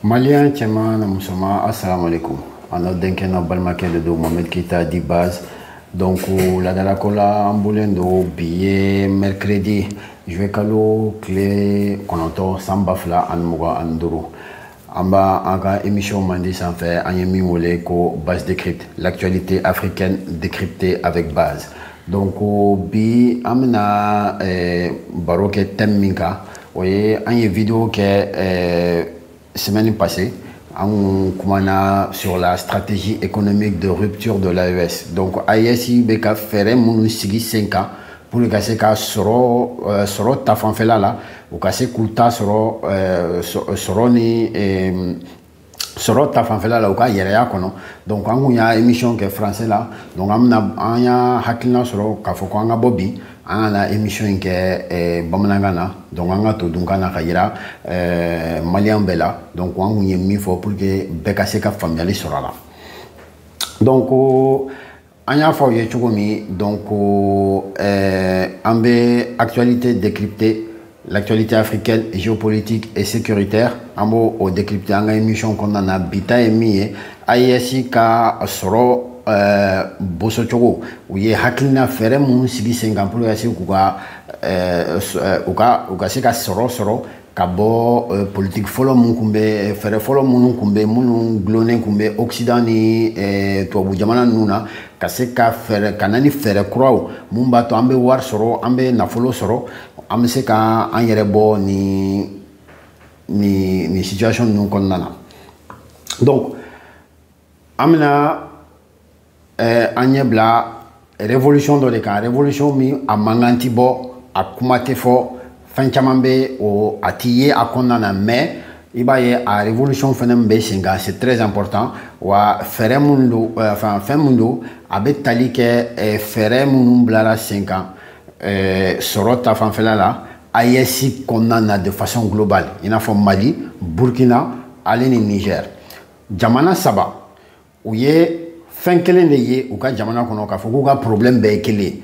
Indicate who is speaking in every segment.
Speaker 1: Malien cɛman na musoman, assalamu alaikum. An n'aw denkɛ n'aw balimakɛ de don, Mohamed Keita dit Baz. Donc ladalako la, an bɔlen don. Bi ye mercredi, juillet kalo tile 9, san 2025. An b'a an ka émission mandi sanfɛ, an ye min wele ko Base Décrypte, l'actualité africaine décryptée avec Base. Donc bi an bɛna baro kɛ thème min kan, o ye an ye vidéo kɛ semaine passée, an kumana sur la stratégie économique de rupture de l'AES. Donc AES bɛ ka fɛɛrɛ minnu sigi sen kan pour ka se ka sɔrɔ ta fanfɛla la, u ka se k'u ta sɔrɔ, sɔrɔ ni sɔrɔ ta fanfɛla la, u ka yɛrɛya kɔnɔ. Donc an kun y'a émission kɛ français la. Donc an bɛna an y'a hakilina sɔrɔ k'a fɔ ko an ka bɔ bi, an ka na émission in kɛ bamanankan na. Donc an ka to dunkan na ka yira malien bɛɛ la. Donc an kun ye min fɔ pour que bɛɛ ka se ka faamuyali sɔrɔ a la. Donc an y'a fɔ aw ye cogo min, donc an bɛ actualité décrypter, l'actualité africaine géopolitique et sécuritaire, an b'o o décrypter an ka émission kɔnɔna na. Bi ta ye min ye, AES ka sɔrɔ bosocogo, u ye hakilina fɛɛrɛ minnu sigi sen kan pour ka se k'u ka u ka se ka sɔrɔ sɔrɔ ka bɔ politique fɔlɔ mun kun bɛ, fɛɛrɛ fɔlɔ minnu kun bɛ, minnu gulonnen kun bɛ Occident ni tubabu jamana ninnu na, ka se ka fɛɛrɛ ka na ni fɛɛrɛ kuraw mun b'a to an bɛ wari sɔrɔ, an bɛ nafolo sɔrɔ, an bɛ se ka an yɛrɛ bɔ ni situation ninnu kɔnɔna na. Donc an bɛna an ɲɛ bila révolution dɔ de kan, révolution min a mankan ti bɔ, a kuma tɛ fɔ, fɛn caman bɛ o a ti ye a kɔnɔna na, mais i b'a ye a révolution fɛnɛ min bɛ sen kan, c'est très important. Wa fɛɛrɛ mun don, enfin fɛn mun don, a bɛ tali kɛ fɛɛrɛ minnu bilara sen kan sɔrɔ ta fanfɛla la AES kɔnɔna na de façon globale, i n'a fɔ Mali, Burkina ale ni Niger. Jamana saba, u ye fɛn kelen de ye u ka jamana kɔnɔ, k'a fɔ k'u ka problème bɛɛ ye kelen ye.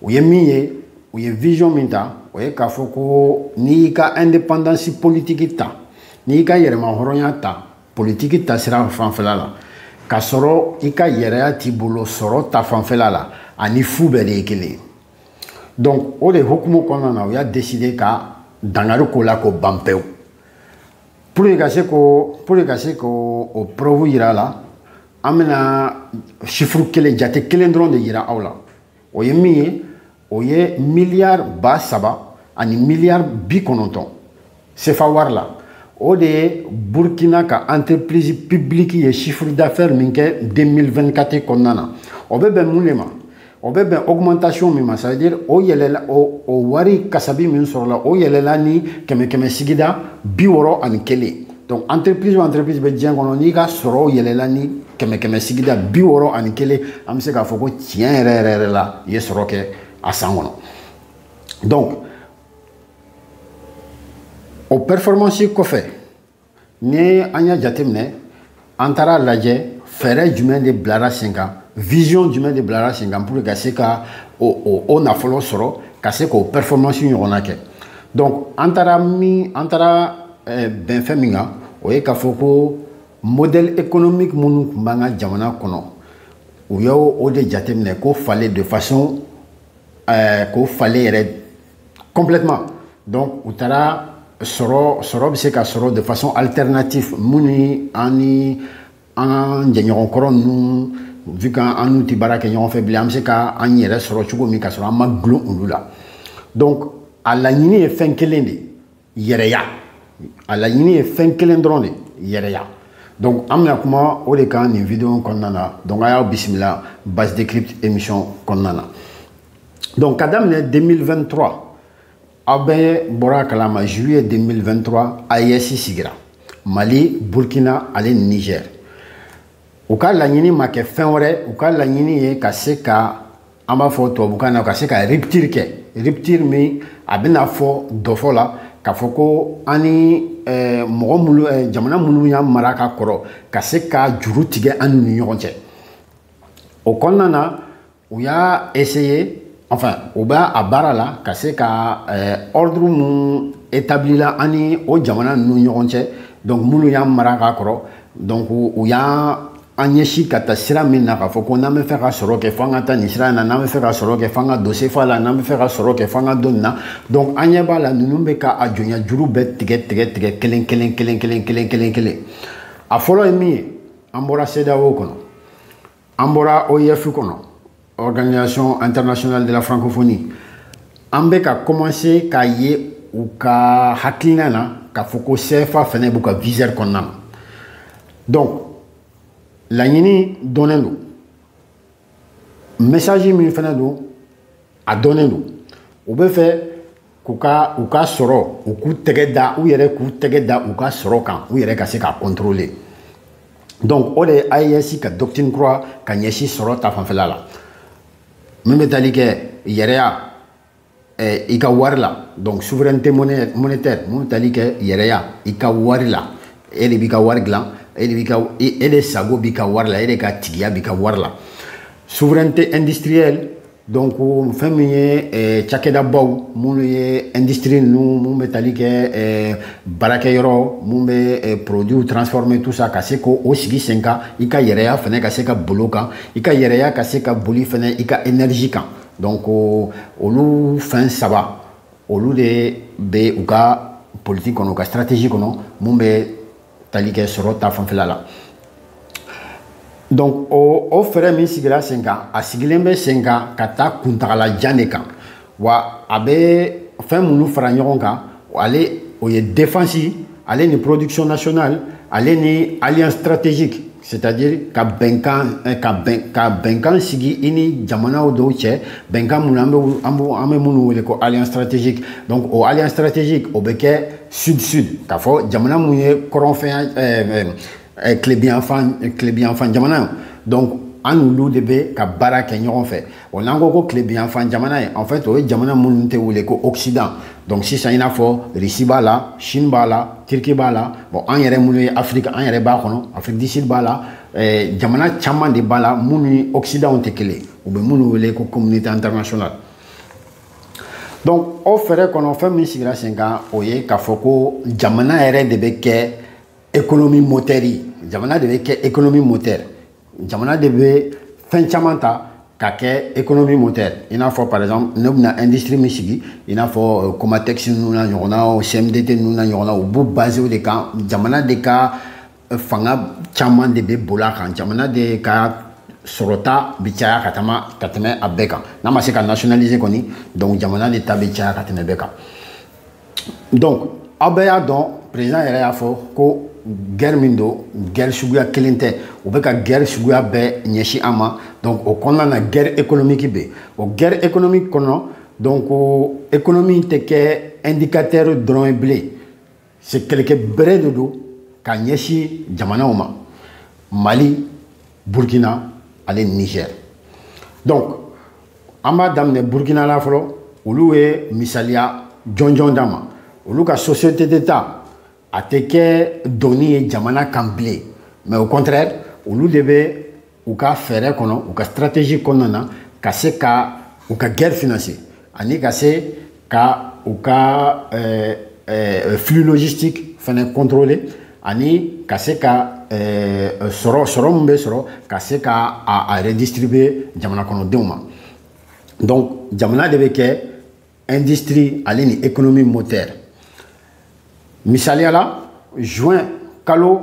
Speaker 1: U ye min ye, u ye vision min ta, o ye k'a fɔ ko n'i y'i ka indépendance politique ta, n'i y'i ka yɛrɛmahɔrɔnya ta politique ta sira fanfɛla la, k'a sɔrɔ i ka yɛrɛya t'i bolo sɔrɔ ta fanfɛla la, ani fu bɛɛ de ye kelen ye. Donc o de hukumu kɔnɔna na, u y'a décider ka dankari ko la k'o ban pewu. Pour que ka se k'o o preuve yira a la, an bɛna chiffre kelen, jate kelen dɔrɔn de yira aw la. O ye min ye, o ye miliyari 3500 miliyari CFA wari la. O de ye Burkina ka entreprise publique ye chiffre d'affaires min kɛ 2024 kɔnɔna na. O bɛ bɛn mun de ma? O bɛ bɛn augmentation min ma, ça veut dire o yɛlɛla, o wari kasabi min sɔrɔla, o yɛlɛla ni kɛmɛ kɛmɛ sigida 61. Donc entreprise o entreprise bɛ diɲɛ kɔnɔ, n'i ka sɔrɔ yɛlɛla ni kɛmɛ kɛmɛ sigida 61, an bɛ se k'a fɔ ko tiɲɛ yɛrɛ yɛrɛ yɛrɛ la, i ye sɔrɔ kɛ a san kɔnɔ. Donc o performance kɔfɛ, ni an y'a jateminɛ, an taara lajɛ fɛɛrɛ jumɛn de bilara sen kan, vision jumɛn de bilara sen kan pour que ka se ka o nafolo sɔrɔ, ka se k'o performance ɲɔgɔnna kɛ. Donc an taara bɛn fɛn min kan, o ye k'a fɔ ko modèle économique minnu tun b'an ka jamana kɔnɔ, u y'o o de jateminɛ k'o falen de façon k'o falen yɛrɛ complètement. Donc u taara sɔrɔ bɛ se ka sɔrɔ de façon alternative mun ni an ni an jɛɲɔgɔnkɔrɔ ninnu, vu que an n'u tɛ baara kɛ ɲɔgɔn fɛ bilen, an bɛ se ka an yɛrɛ sɔrɔ cogo min ka sɔrɔ an ma gulon olu la. Donc a laɲini ye fɛn kelen de ye, yɛrɛya. A laɲini ye fɛn kelen dɔrɔn de, yɛrɛya. Donc an bɛna kuma o de kan nin vidéo kɔnɔna na. Donc a y'aw bisimila Base Décrypte émission kɔnɔna na. Donc ka daminɛ 2023, aw bɛɛ bɔra a kalama, juillet 2023, AES sigira, Mali, Burkina ale ni Niger. U ka laɲini ma kɛ fɛn wɛrɛ, u ka laɲini ye ka se ka, an b'a fɔ tubabukan na, ka se ka rupture kɛ, rupture min a bɛna fɔ dɔfɔ la k'a fɔ ko an ni mɔgɔ minnu, jamana minnu y'an mara ka kɔrɔ, ka se ka juru tigɛ an ni ɲɔgɔn cɛ. O kɔnɔna na, u y'a essayer, enfin u b'a a baara la ka se ka ordre mun établi la an ni o jamana ninnu ɲɔgɔn cɛ. Donc minnu y'an mara k'a kɔrɔ, donc u y'an an ɲɛsin ka taa sira min na, k'a fɔ ko n'an bɛ fɛ ka sɔrɔ kɛ, f'an ka taa nin sira in na, n'an bɛ fɛ ka sɔrɔ kɛ, f'an ka don CFA la, n'an bɛ fɛ ka sɔrɔ kɛ, f'an ka don nin na. Donc an ɲɛ b'a la, ninnu bɛ ka a jɔnya juru bɛɛ tigɛ tigɛ tigɛ, kelen kelen kelen kelen kelen kelen kelen. A fɔlɔ ye min ye, an bɔra CEDEAO kɔnɔ, an bɔra OIF kɔnɔ, Organisation internationale de la francophonie. An bɛ ka commencer k'a ye u ka hakilina na k'a fɔ ko CFA fɛnɛ b'u ka viseur kɔnɔna na. Donc laɲini dɔnnen don, message min fɛnɛ don, a dɔnnen don. U bɛ fɛ k'u ka sɔrɔ, u k'u tɛgɛ da, u yɛrɛ k'u tɛgɛ da u ka sɔrɔ kan, u yɛrɛ ka se k'a contrôler. Donc o de ye AES ka doctrine kura ka ɲɛsin sɔrɔ ta fanfɛla la, min bɛ tali kɛ yɛrɛya i ka wari la, donc souveraineté monétaire, mun bɛ tali kɛ yɛrɛya i ka wari la. E de b'i ka wari dilan, e de b'i ka, e de sago b'i ka wari la, e de ka tigiya b'i ka wari la. Souveraineté industrielle, donc fɛn min ye cakɛdabaw minnu ye industrie ninnu, mun bɛ tali kɛ baarakɛyɔrɔ, mun bɛ produits transformer, tout ça, ka se k'o sigi sen kan, i ka yɛrɛya fɛnɛ ka se ka boli o kan, i ka yɛrɛya ka se ka boli fɛnɛ i ka énergie kan. Donc olu fɛn saba, olu de bɛ u ka politique kɔnɔ, u ka stratégie kɔnɔ, mun bɛ tali kɛ sɔrɔ ta fanfɛla la. Donc o fɛɛrɛ min sigira sen kan, a sigilen bɛ sen kan ka taa kuntagalajan de kan. Wa a bɛ fɛn minnu fara ɲɔgɔn kan, ale o ye défense, ale ni production nationale, ale ni alliance stratégique, c'est-à-dire ka bɛnkan sigi i ni jamanaw dɔw cɛ, bɛnkan minnu an bɛ minnu wele ko alliance stratégique. Donc o alliance stratégique, o bɛ kɛ sud sud, k'a fɔ jamana mun ye kɔrɔnfɛn, tilebiyanfan jamana. Donc an n'olu de bɛ ka baara kɛ ɲɔgɔn fɛ. O n'an ko ko tilebiyanfan jamana ye, en fait o ye jamana minnu tɛ wele ko Occident. Donc sisan, i n'a fɔ Russie b'a la, Chine b'a la, Turquie b'a la. Bon, an yɛrɛ minnu ye Afrique, an yɛrɛ b'a kɔnɔ, Afrique du Sud b'a la, jamana caman de b'a la minnu ni Occident tɛ kelen, u bɛ minnu wele ko communauté internationale. Donc o fɛɛrɛ kɔnɔ, fɛn min sigira sen kan, o ye k'a fɔ ko jamana yɛrɛ de bɛ kɛ économie moteur ye, jamana de bɛ kɛ économie moteur, jamana de bɛ fɛn caman ta ka kɛ économie moteur. I n'a fɔ par exemple, ne bɛna industrie min sigi, i n'a fɔ Comatex ninnu n'a ɲɔgɔnnaw, CMDT ninnu n'a ɲɔgɔnnaw, u b'u basé o de kan. Jamana de ka fanga caman de bɛ boli a kan, jamana de ka sɔrɔta bɛ caya ka tɛmɛ a bɛɛ kan. N'a ma se ka nationaliser kɔni, donc jamana de ta bɛ caya ka tɛmɛ bɛɛ kan. Donc aw bɛɛ y'a dɔn, président yɛrɛ y'a fɔ ko guerre min don, guerre suguya kelen tɛ, u bɛ ka guerre suguya bɛɛ ɲɛsin an ma. Donc o kɔnɔna na, guerre économique bɛ yen. O guerre économique kɔnɔ, donc économie tɛ kɛ indicateur dɔrɔn ye bilen, c'est kɛlɛkɛ bere de don ka ɲɛsin jamanaw ma, Mali, Burkina ale Niger. Donc an b'a daminɛ Burkina la fɔlɔ. Olu ye misaliya jɔnjɔn d'an ma. Olu ka société d'État, a tɛ kɛ doni ye jamana kan bilen, mais au contraire, olu de bɛ u ka fɛɛrɛ kɔnɔ, u ka stratégie kɔnɔna na, ka se ka u ka guerre financer ani ka se ka u ka flux logistique fɛnɛ contrôler, ani ka se ka sɔrɔ min bɛ sɔrɔ, ka se ka a redistribuer jamana kɔnɔdenw ma. Donc jamana de bɛ kɛ industrie ale ni économie moteur. Misaliya la, juin kalo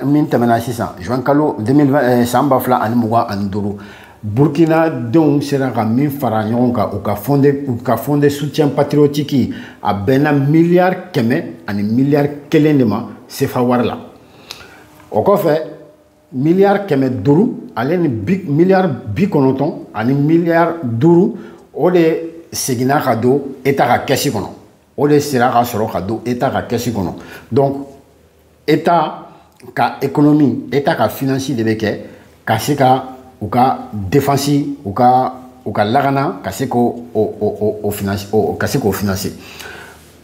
Speaker 1: min tɛmɛna sisan, juin kalo 2020, san 2025, Burkina denw sera ka min fara ɲɔgɔn kan, u ka fonds de soutien patriotique, a bɛnna miliyari 100 ani miliyari 1 de ma CFA wari la. O kɔfɛ, miliyari 500 ale ni miliyari 90 ani miliyari 5, o de seginna ka don État ka kɛsi kɔnɔ, o de sera ka sɔrɔ ka don État ka kɛsi kɔnɔ. Donc État ka économie, État ka finance de bɛ kɛ ka se ka u ka défense, u ka lakana, ka se k'o o o o finance o ka se k'o financer.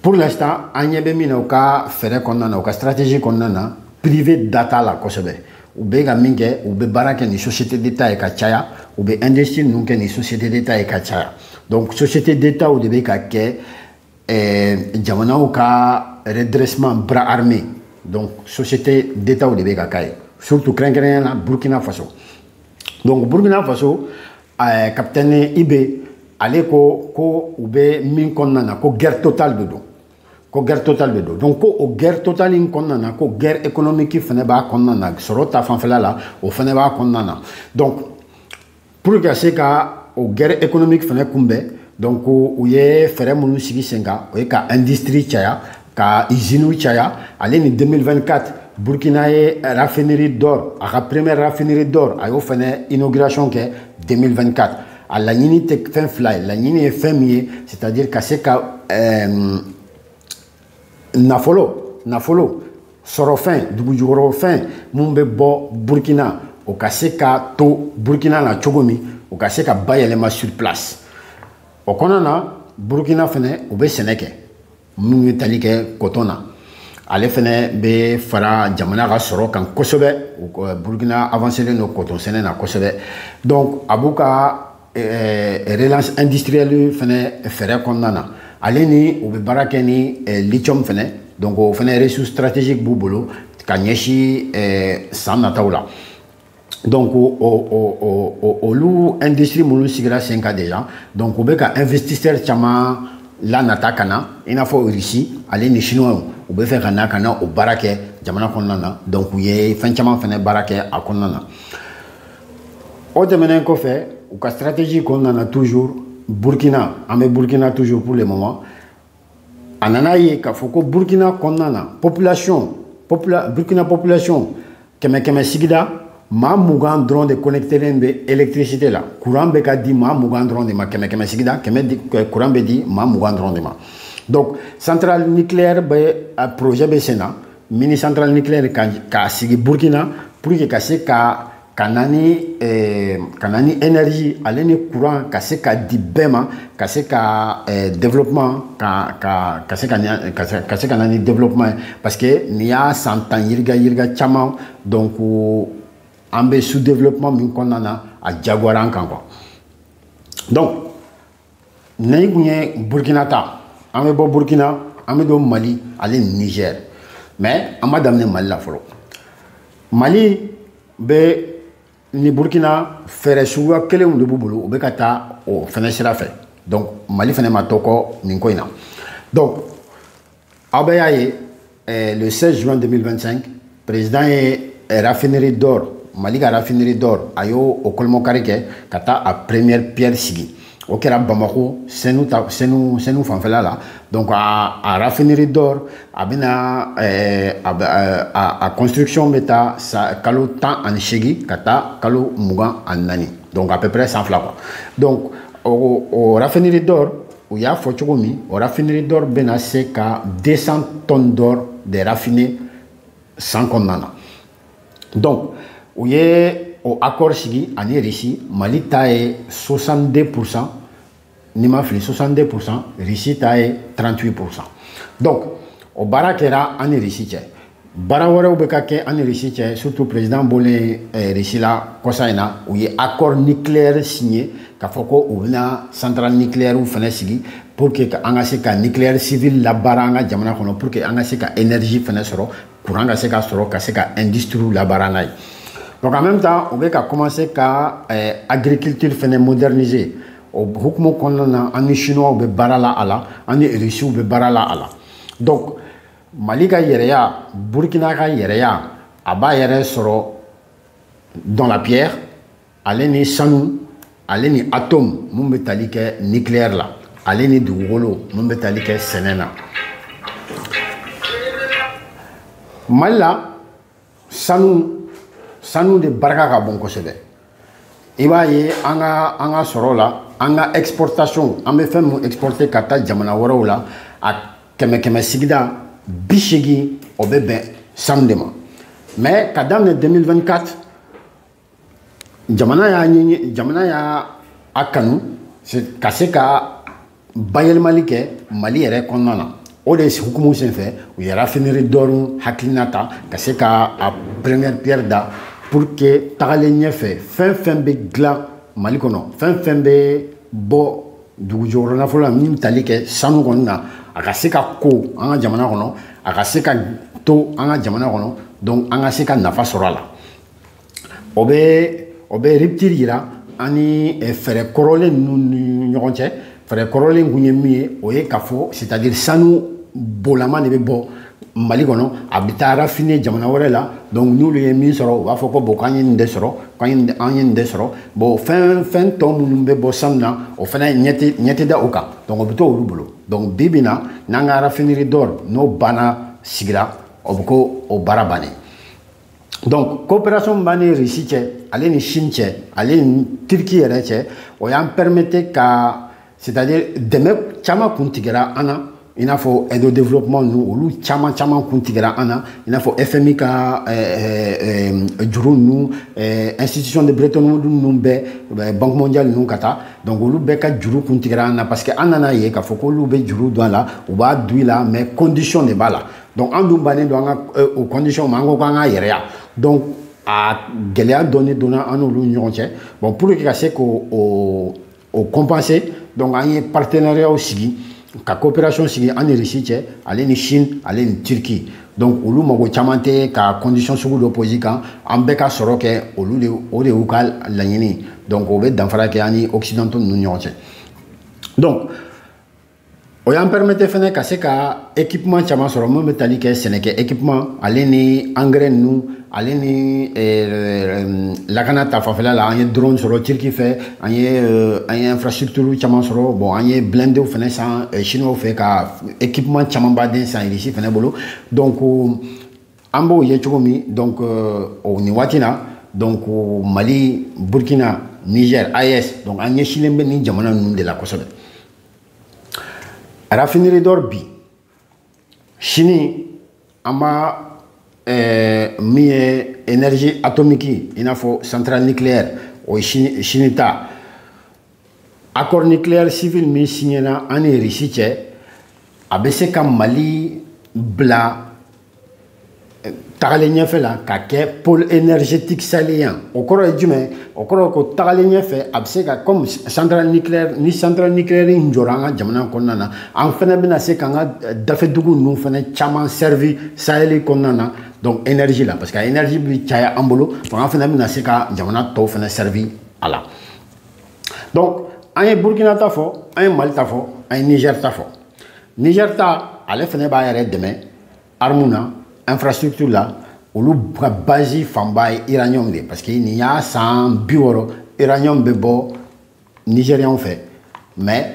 Speaker 1: Pour l'instant, an ɲɛ bɛ min na, u ka fɛɛrɛ kɔnɔna na, u ka stratégie kɔnɔna na, privé da t'a la kosɛbɛ. U bɛ ka min kɛ, u bɛ baara kɛ ni société d'État ye ka caya, u bɛ industrie ninnu kɛ ni société d'État ye ka caya. Donc société d'État de bɛ ka kɛ jamanaw ka redressement bras armé. Donc société d'État de bɛ ka k'a ye, surtout kɛrɛnkɛrɛnnenya la Burkina Faso. Donc Burkina Faso, capitaine IB, ale ko u bɛ min kɔnɔna na, ko guerre totale de don, ko guerre totale de don. Donc ko o guerre totale in kɔnɔna na, ko guerre économique fɛnɛ b'a kɔnɔna na, sɔrɔ ta fanfɛla la, o fɛnɛ b'a kɔnɔna na. Donc pour que ka se ka o guerre économique fɛnɛ kunbɛn, donc u ye fɛɛrɛ minnu sigi sen kan, o ye ka industrie caya, ka usine caya. Ale ni 2024, Burkina ye raffinerie d'or, a ka première raffinerie d'or, a y'o fɛnɛ inauguration kɛ 2024. A laɲini tɛ fɛn fila ye, laɲini ye fɛn min ye, c'est-à-dire ka se ka nafolo sɔrɔfɛn, dugujukɔrɔfɛn mun bɛ bɔ Burkina, o ka se ka to Burkina na cogo min, o ka se ka bayɛlɛma sur place. O kɔnɔna na, Burkina fɛnɛ, u bɛ sɛnɛ kɛ minnu ye tali kɛ coton na, ale fɛnɛ bɛ fara jamana ka sɔrɔ kan kosɛbɛ. Burkina avancelen don coton sɛnɛ na kosɛbɛ. Donc a b'u ka relance industrielle fɛnɛ fɛɛrɛ kɔnɔna na, ale ni u bɛ baara kɛ ni lithium fɛnɛ. Donc o fɛnɛ ressource stratégique b'u bolo ka ɲɛsin san nataw la. Donc o olu industrie minnu sigira sen kan déjà, donc u bɛ ka investisseur caman lanata ka na, i n'a fɔ Russie ale ni Chinois, u bɛ fɛ ka na o baara kɛ jamana kɔnɔna na. Donc u ye fɛn caman fɛnɛ baara kɛ a kɔnɔna na. O tɛmɛnen kɔfɛ, u ka stratégie kɔnɔna na, toujours Burkina, an bɛ Burkina toujours pour le moment, a nana ye k'a fɔ ko Burkina kɔnɔna na, population Burkina population kɛmɛ kɛmɛ sigida, maa 20 dɔrɔn de connectelen bɛ électricité la. Courant bɛ ka di maa 20 dɔrɔn de ma. Kɛmɛ kɛmɛ sigida kɛmɛ di, courant bɛ di maa 20 dɔrɔn de ma. Donc centrale nucléaire bɛ, projet bɛ sen na, mini centrale nucléaire ka sigi Burkina pour que ka se ka na ni énergie ale ni courant ka se ka di bɛɛ ma, ka se ka développement ka se ka na ni développement ye, parce que nin y'a san 10 yirika yirika caman, donc an bɛ sous développement min kɔnɔna na, a jagoyara an kan quoi. Donc nin kun ye Burkina ta. An bɛ bɔ Burkina, an bɛ don Mali ale ni Niger, mais an ma daminɛ Mali la fɔlɔ. Mali bɛ ni Burkina, fɛɛrɛ suguya kelenw de b'u bolo, u bɛ ka taa o fɛnɛ sira fɛ. Donc Mali fɛnɛ ma to kɔ nin ko in na. Donc aw bɛɛ y'a ye, le 16 juin 2025, président ye raffinerie d'or, Mali ka raffinerie d'or, a y'o o kɔlɔmɔkari kɛ ka taa a première pierre sigi. O kɛra Bamako, Senu ta, Senu fanfɛla la. Donc a raffinerie d'or, a bɛna a construction bɛ taa sa kalo 18 ka taa kalo 24, donc à peu près 2 san quoi. Donc o raffinerie d'or, u y'a fɔ cogo min, o raffinerie d'or bɛna se ka 200 tonnes d'or de raffiner san kɔnɔna na. Donc u ye o accord sigi ani Russie. Mali ta ye 62%, n'i ma fili 62%, Russie ta ye 38%. Donc o baara kɛra an ni Russie cɛ. Baara wɛrɛw bɛ ka kɛ an ni Russie cɛ, surtout président bɔlen Russie la kɔsa in na, u ye accord nucléaire signé k'a fɔ ko u bɛna centrale nucléaire fana sigi pour que an ka se ka nucléaire civil labaara an ka jamana kɔnɔ, pour que an ka se ka énergie fana sɔrɔ, courant ka se ka sɔrɔ, ka se ka industrie labaara n'a ye. Donc en même temps, u bɛ ka commencer ka agriculture fana moderniser. O hukumu kɔnɔna na, an ni Chinois bɛ baara la a la, an ni Russiw bɛ baara la a la. Donc Mali ka yɛrɛya, Burkina ka yɛrɛya, a b'a yɛrɛ sɔrɔ dans la pierre, ale ni sanu, ale ni atome mun bɛ tali kɛ nucléaire la, ale ni dugukolo mun bɛ tali kɛ sɛnɛ na. Mali la, sanu de barika ka bon kosɛbɛ. I b'a ye an ka sɔrɔ la, an ka exportation, an bɛ fɛn mun exporter ka taa jamana wɛrɛw la, a kɛmɛ kɛmɛ sigida 80, o bɛ bɛn sanu de ma. Mais ka daminɛ 2024, jamana y'a ɲini, jamana y'a a kanu ka se ka bayɛlɛmali kɛ Mali yɛrɛ kɔnɔna na. O de hukumu senfɛ, u ye raffinerie d'or hakilina ta ka se ka a première pierre da pour que tagalen ɲɛfɛ, fɛn fɛn bɛ dilan Mali kɔnɔ, fɛn fɛn bɛ bɔ dugujukɔrɔ nafolo la min tali kɛ sanu kɔni na. a ka se ka ko an ka jamana kɔnɔ, a ka se ka to an ka jamana kɔnɔ, donc an ka se ka nafa sɔrɔ a la. O bɛ rupture yira an ni fɛɛrɛ kɔrɔlen ninnu ni ɲɔgɔn cɛ. Fɛɛrɛ kɔrɔlen kun ye min ye, o ye k'a fɔ, c'est à dire sanu bolama de bɛ bɔ Mali kɔnɔ, a bɛ taa raffiner jamana wɛrɛ la. Donc n'olu ye min sɔrɔ, u b'a fɔ ko bon, k'an ye nin de sɔrɔ, k'an ye nin de sɔrɔ. Bon, fɛn tɔ minnu bɛ bɔ sanu na, o fana ɲɛ tɛ da o kan, donc o bɛ to olu bolo. Donc bi bi in na, n'an ka raffinerie d'or n'o banna sigira, o bɛ ko o baara bannen. Donc coopération min b'an ni Russie cɛ, ale ni Chine cɛ, ale ni Turquie yɛrɛ cɛ, o y'an permettre ka, c'est à dire dɛmɛ caman kun tigɛra an na, i n'a fɔ aide au développement ninnu, olu caman caman kun tigɛra an na, i n'a fɔ FMI ka juru ninnu, institution de Bretton Woods ninnu bɛɛ, Banque mondiale ninnu ka taa. Donc olu bɛɛ ka juru kun tigɛra an na, parce que an nana ye k'a fɔ k'olu bɛ juru don a la, u b'a don i la, mais condition de b'a la. Donc an dun bannen don an ka o condition ma, an ko k'an k'a yɛrɛya. Donc a gɛlɛya dɔɔni donna an n'olu ni ɲɔgɔn cɛ. Bon, pour que ka se k'o o compenser, donc an ye partenariat sigi, ka coopération sigi an ni Russie cɛ, ale ni Chine, ale ni Turquie. Donc olu mago caman tɛ ka condition sugu dɔ poser kan, an bɛɛ ka sɔrɔ kɛ, olu de, o de y'u ka laɲini. Donc o bɛ danfara kɛ an ni occidentaux ninnu ni ɲɔgɔn cɛ. Donc o y'an permettre fɛnɛ ka se ka équipement caman sɔrɔ, min bɛ tali kɛ sɛnɛkɛ équipement, ale ni engrais ninnu, ale ni lakana ta fanfɛla la. An ye drone sɔrɔ Turquie fɛ, an ye infrastructure caman sɔrɔ. Bon, an ye blindés fɛnɛ san chinois fɛ, ka équipement caman baden san Russie fɛnɛ bolo. Donc an b'o ye cogo min, donc o nin waati na, donc Mali, Burkina, Niger, AES, donc an ɲɛsinnen bɛ nin jamana ninnu de la kosɛbɛ. Raffinerie d'or bi, sini an b'a min ye énergie atomique, i n'a fɔ centrale nucléaire, o ye sini, sini ta. Accord nucléaire civil min signéna an ni Russie cɛ, a bɛ se ka Mali bila tagalen ɲɛfɛ la ka kɛ pôle énergétique sahélien. O kɔrɔ ye jumɛn? O kɔrɔ ye ko tagalen ɲɛfɛ, a bɛ se ka comme centrale nucléaire, ni centrale nucléaire in jɔra an ka jamana kɔnɔna na, an fɛnɛ bɛna se k'an ka dafɛdugu ninnu fɛnɛ caman servi Sahel kɔnɔna na, donc énergie la, parce que énergie bɛ caya an bolo. Donc an fɛnɛ bɛna se ka jamana tɔw fɛnɛ servi a la. Donc an ye Burkina ta fɔ, an ye Mali ta fɔ, an ye Niger ta fɔ. Niger ta, ale fɛnɛ b'a yɛrɛ dɛmɛ arme na, infrastructure la. Olu ka base fanba ye uranium de, parce que nin y'a san 60, uranium bɛ bɔ nigérianw fɛ, mais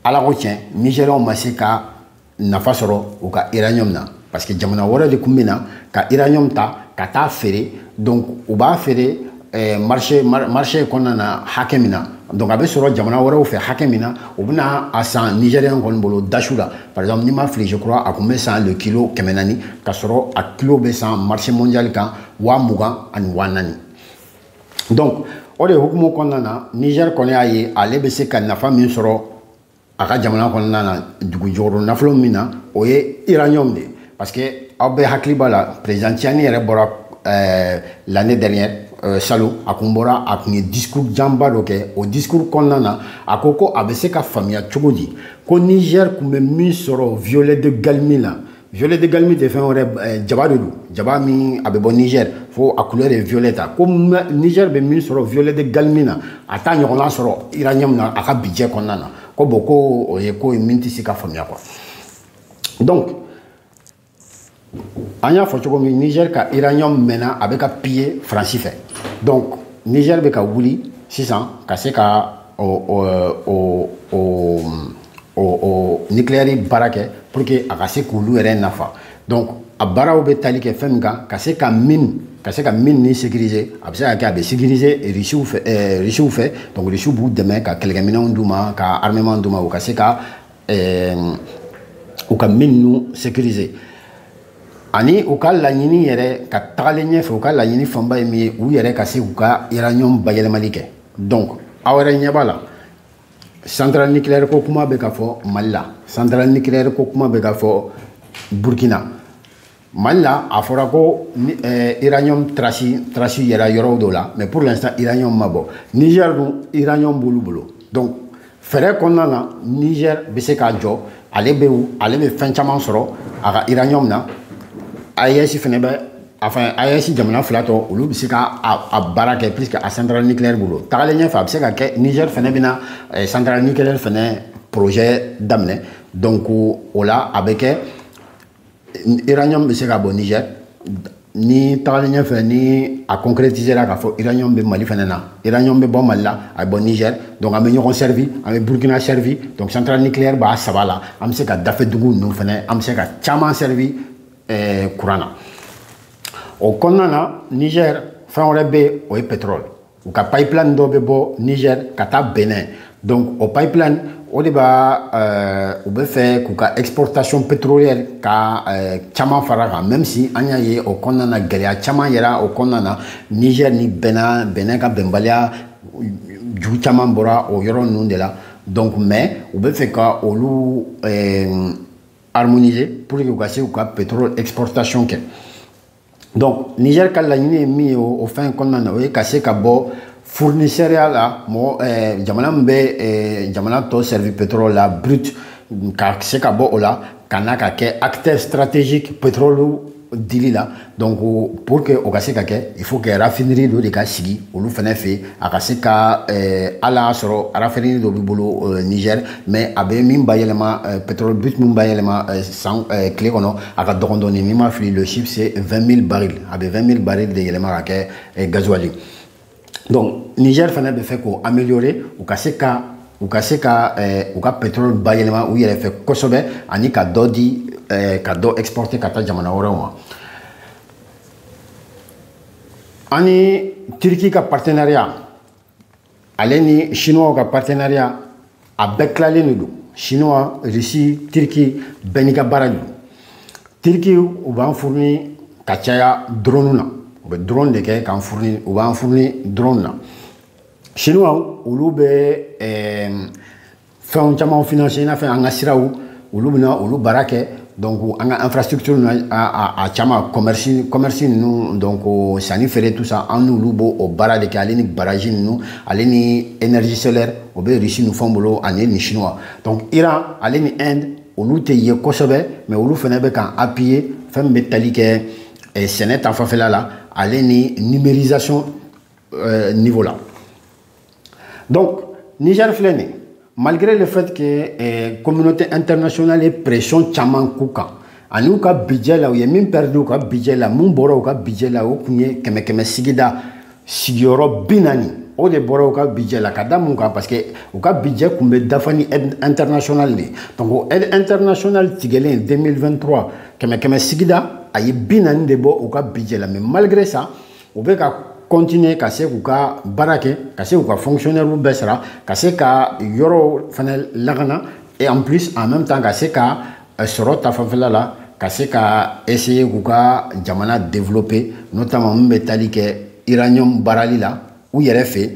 Speaker 1: ala ko tiɲɛ, nigérianw ma se ka nafa sɔrɔ u ka uranium na, parce que jamana wɛrɛ de tun bɛ na ka uranium ta ka taa feere. Donc u b'a feere marché kɔnɔna na hakɛ min na, donc a bɛ sɔrɔ jamana wɛrɛw fɛ hakɛ min na, u bɛna a san nigérien kɔni bolo dasu la. Par exemple, n'i ma fili, je crois a kun bɛ san le kilo 400, ka sɔrɔ a kilo bɛ san marché mondial kan 20 000 ani 4000. Donc o de hukumu kɔnɔna na, Niger kɔni y'a ye ale bɛ se ka nafa min sɔrɔ a ka jamana kɔnɔna na dugu jukɔrɔ nafolo min na, o ye uranium de ye. Parce que aw bɛɛ hakili b'a la, président Tiani yɛrɛ bɔra l'année dernière, salon, a kun bɔra, a kun ye discours janba dɔ kɛ. O discours kɔnɔna na, a ko ko a bɛ se ka faamuya cogo di ko Niger kun bɛ min sɔrɔ violet de Galmi la. Violet de Galmi tɛ fɛn wɛrɛ, jaba de don, jaba min a bɛ bɔ Niger fo a couleur ye violet ta. Ko Niger bɛ min sɔrɔ violet de Galmi na, a t'a ɲɔgɔnna sɔrɔ uranium na a ka budget kɔnɔna na. Ko bon, ko o ye ko ye min tɛ se ka faamuya quoi. Donc an y'a fɔ cogo min, Niger ka uranium mɛnna a bɛ ka piller Faransi fɛ. Donc Niger bɛ ka wuli sisan ka se ka o nucléaire baara kɛ pour que a ka se k'olu yɛrɛ nafa. Donc a baaraw bɛ tali kɛ fɛn min kan, ka se ka mine ni sécuriser, a bɛ se ka kɛ a bɛ sécuriser Russiw fɛ, Russiw fɛ. Donc Russiw b'u dɛmɛ ka kɛlɛkɛminɛnw d'u ma, ka armement d'u ma, u ka se ka u ka mine ninnu sécuriser. Ani u ka laɲini yɛrɛ ka tagalen ɲɛfɛ, u ka laɲini fanba ye min ye, u yɛrɛ ka se k'u ka uranium bayɛlɛmali kɛ. Donc aw yɛrɛ ɲɛ b'a la, centrale nucléaire ko kuma bɛ ka fɔ Mali la, centrale nucléaire ko kuma bɛ ka fɔ Burkina. Mali la, a fɔra ko uranium trace yɛrɛ yɔrɔ dɔw la, mais pour l'instant uranium ma bɔ. Niger dun, uranium b'olu bolo. Donc Fɛɛrɛ kɔnɔna na, Niger bɛ se k'a jɔ, ale bɛ fɛn caman sɔrɔ a ka uranium na. AES fɛnɛ bɛ, enfin AES jamana fila tɔ, olu bɛ se ka a baara kɛ puisque a centrale nucléaire bolo. Tagalen ɲɛfɛ, a bɛ se ka kɛ Niger fɛnɛ bɛna centrale nucléaire fɛnɛ projet daminɛ. Donc o la, a bɛ kɛ uranium bɛ se ka bɔ Niger. Ni tagalen ɲɛfɛ, ni a concrétiser la k'a fɔ uranium bɛ Mali fɛnɛ na, uranium bɛ bɔ Mali la, a bɛ bɔ Niger, donc an bɛ ɲɔgɔn servi, an bɛ Burkina servi. Donc centrale nucléaire b'a saba la, an bɛ se ka dafɛ dugu ninnu fɛnɛ, an bɛ se ka caman servi courant na. O kɔnɔna na, Niger fɛn wɛrɛ bɛ yen, o ye pétrole. U ka pipeline dɔ bɛ bɔ Niger ka taa Benin. Donc o pipeline, o de b'a u bɛ fɛ k'u ka exportation pétrolière ka caman fara kan, même si an y'a ye o kɔnɔna na, gɛlɛya caman yera o kɔnɔna na. Niger ni Benin ka bɛnbaliya ju caman bɔra o yɔrɔ ninnu de la. Donc mais u bɛ fɛ ka olu harmoniser pour que u ka se k'u ka pétrole exportation kɛ. Donc Niger ka laɲini ye min ye o fɛn kɔnɔna na, o ye ka se ka bɔ fournisseur la, mɔgɔ jamana min bɛ jamana tɔ servi pétrole la brut, ka se ka bɔ o la ka na ka kɛ acteur stratégique pétrole dili la. Donc pour que o ka se ka kɛ, il faut que raffinerie dɔ de ka sigi olu fɛnɛ fɛ yen, a ka se ka hali y'a sɔrɔ raffinerie dɔ b'i bolo Niger, mais a bɛ min bayɛlɛma, pétrole brut min bayɛlɛma san tile kɔnɔ, a ka dɔgɔn dɔɔni. N'i ma fili, le chiffre, c'est 20 000 barils. A bɛ 20 000 barils de yɛlɛma ka kɛ gasoil. Donc Niger fana bɛ fɛ k'o améliorer, u ka se ka u ka pétrole bayɛlɛma u yɛrɛ fɛ kosɛbɛ, ani ka dɔ di, ka dɔ exporter ka taa jamana wɛrɛw ma. Ani Turquie ka partenariat, ale ni Chinois ka partenariat, a bɛɛ tilalen de don. Chinois, Russie, Turquie, bɛɛ n'i ka baara de don. Turquie, u b'an fourni ka caya drone na, u bɛ drone de kɛ k'an fourni, u b'an fourni drone na. Chinois, olu bɛ fɛnw caman financer, i n'a fɔ an ka siraw, olu bɛna olu baara kɛ. Donc an ka infrastructure na, a caman, commerce ninnu, donc sanni feere, tout ça, an n'olu b'o o baara de kɛ, ale ni barrage ninnu, ale ni énergie solaire, o bɛ Russie ni fɛnw bolo, ani ni Chinois. Donc Iran ale ni Inde, olu tɛ ye kosɛbɛ, mais olu fana bɛ k'an appuyer fɛn min bɛ tali kɛ sɛnɛ ta fanfɛla la, ale ni numérisation niveau la. Donc Niger filɛ nin, malgré le fait que communauté internationale ye pression caman k'u kan, ani u ka budget la, u ye min perdu u ka budget la, mun bɔra u ka budget la, o tun ye kɛmɛ kɛmɛ sigida sigiyɔrɔ 40, o de bɔra u ka budget la. Ka da mun kan? Parce que u ka budget tun bɛ dafa ni aide internationale de. Donc o aide internationale tigɛlen 2023, kɛmɛ kɛmɛ sigida a ye 40 de bɔ u ka budget la. Mais malgré ça, u bɛ ka continuer ka se k'u ka baara kɛ, ka se k'u ka fonctionnaire bɛɛ sara, ka se ka yɔrɔw fana lakana, et en plus, en même temps, ka se ka sɔrɔ ta fanfɛla la, ka se ka essayer k'u ka jamana développer, notamment min bɛ tali kɛ uranium baarali la u yɛrɛ fɛ,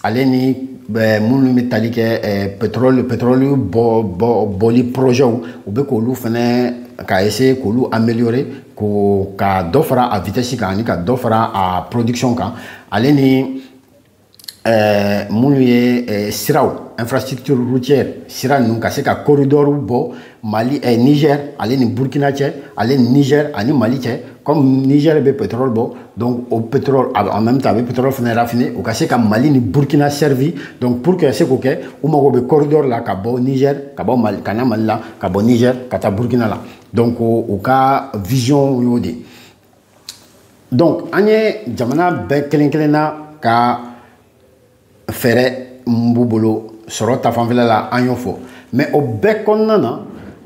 Speaker 1: ale ni minnu bɛ tali kɛ pétrole bɔ bɔ bɔli projet, u bɛ k'olu fana ka essayer k'olu améliorer, ko ka dɔ fara a vitesse kan, ani ka dɔ fara a production kan, ale ni minnu ye siraw, infrastructure routière sira ninnu, ka se ka corridor bɔ Mali, Niger ale ni Burkina cɛ, ale ni Niger ani Mali cɛ. Comme Niger bɛ pétrole bɔ, donc o pétrole, en même temps a bɛ pétrole fana raffiner, u ka se ka Mali ni Burkina servi. Donc pour que se k'o kɛ, u mago bɛ corridor la ka bɔ Niger, ka bɔ Mali ka na Mali la, ka bɔ Niger ka taa Burkina la. Donc u ka vision y'o de. Donc an ye jamana bɛɛ kelen kelenna ka fɛɛrɛ mun b'u bolo sɔrɔ ta fanfɛla la, an y'o fɔ. Mais o bɛɛ kɔnɔna na,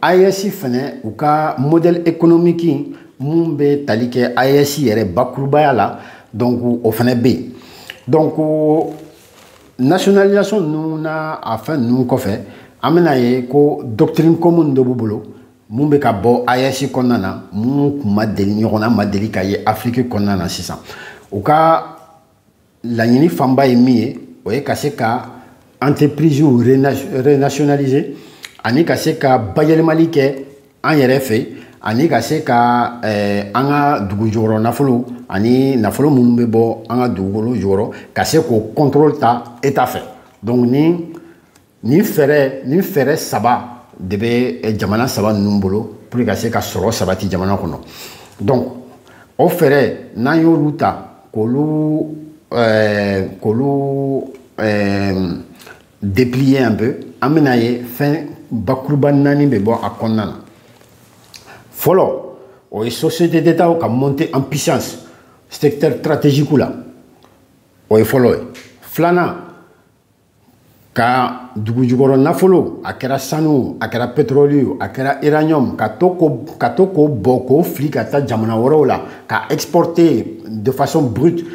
Speaker 1: AES fɛnɛ, u ka modèle économique mun bɛ tali kɛ AES yɛrɛ bakurubaya la, donc o fɛnɛ bɛ yen. Donc nationalisation ninnu n'a a fɛn ninnu kɔfɛ, an bɛna ye ko doctrine commune dɔ b'u bolo mun bɛ ka bɔ AES kɔnɔna na, mun kun ma deli ɲɔgɔn na, ma deli ka ye Afiriki kɔnɔna na sisan. U ka laɲini fanba ye min ye, o ye ka se ka entreprise renationaliser, ani ka se ka bayɛlɛmali kɛ an yɛrɛ fɛ, ani ka se ka an ka dugu jukɔrɔ nafolo, ani nafolo minnu bɛ bɔ an ka dugukolo jukɔrɔ, ka se k'o contrôle ta État fɛ. Donc ni Nin fɛɛrɛ saba de bɛ jamana saba ninnu bolo pour que ka se ka sɔrɔ sabati jamana kɔnɔ. Donc o fɛɛrɛ, n'an y'olu ta k'olu déplier un peu, an bɛna ye fɛn bakuruba naani bɛ bɔ a kɔnɔna na. Fɔlɔ, o ye société d'État ka monter en puissance secteur stratégique la, o ye fɔlɔ ye. Filanan, ka dugujukɔrɔ nafolo, a kɛra sanu, a kɛra pétrole ye, a kɛra uranium, ka to k'o bɔ k'o fili ka taa jamana wɛrɛw la, ka exporter de façon brute.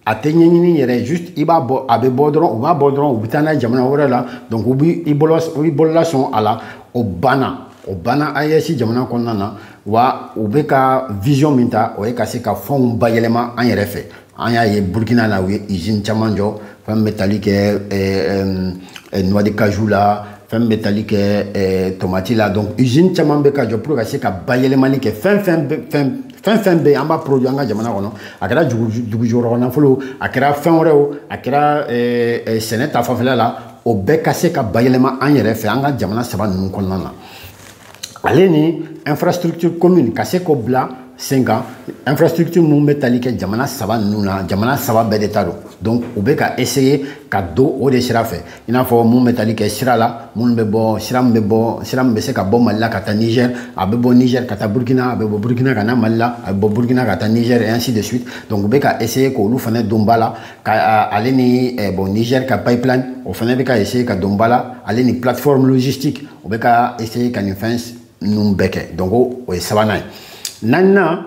Speaker 1: A tɛ ɲɛɲini yɛrɛ, juste i b'a bɔ, a bɛ bɔ dɔrɔn, u b'a bɔ dɔrɔn, u bɛ taa n'a ye jamana wɛrɛ la. Donc u b'i bolola sɔn a la. O banna, o banna AES jamana kɔnɔna na. Wa u bɛ ka vision min ta, o ye ka se ka fɛnw bayɛlɛma an yɛrɛ fɛ. An y'a ye Burkina la, u ye usine caman jɔ, fɛn bɛ tali kɛ noix de cajou la, fɛn bɛ tali kɛ tomati la. Donc usine caman bɛ ka jɔ pour ka se ka bayɛlɛmali kɛ. Fɛn fɛn fɛn fɛn fɛn bɛ yen, an b'a produit an ka jamana kɔnɔ, a kɛra dugujukɔrɔ nafolo, a kɛra fɛn wɛrɛw, a kɛra sɛnɛ ta fanfɛla la, o bɛɛ ka se ka bayɛlɛma an yɛrɛ fɛ, an ka jamana saba ninnu kɔnɔna na. Ale ni infrastructure commune ka se k'o bila sen kan, infrastructure mun bɛ tali kɛ jamana saba ninnu na, jamana saba bɛɛ de ta don. Donc u bɛ ka essayer ka don o de sira fɛ, i n'a fɔ mun bɛ tali kɛ sira la, minnu bɛ bɔ sira min bɛ bɔ, sira min bɛ se ka bɔ Mali la ka taa Niger, a bɛ bɔ Niger ka taa Burkina, a bɛ bɔ Burkina ka na Mali la, a bɛ bɔ Burkina ka taa Niger, et ainsi de suite. Donc u bɛ ka essayer k'olu fana don ba la, ka ale ni, bon, Niger ka pipeline, o fana bɛ ka essayer ka don ba la, ale ni plateforme logistique, u bɛ ka essayer ka nin fɛn ninnu bɛɛ kɛ. Donc o ye sabanan ye. Naaninan,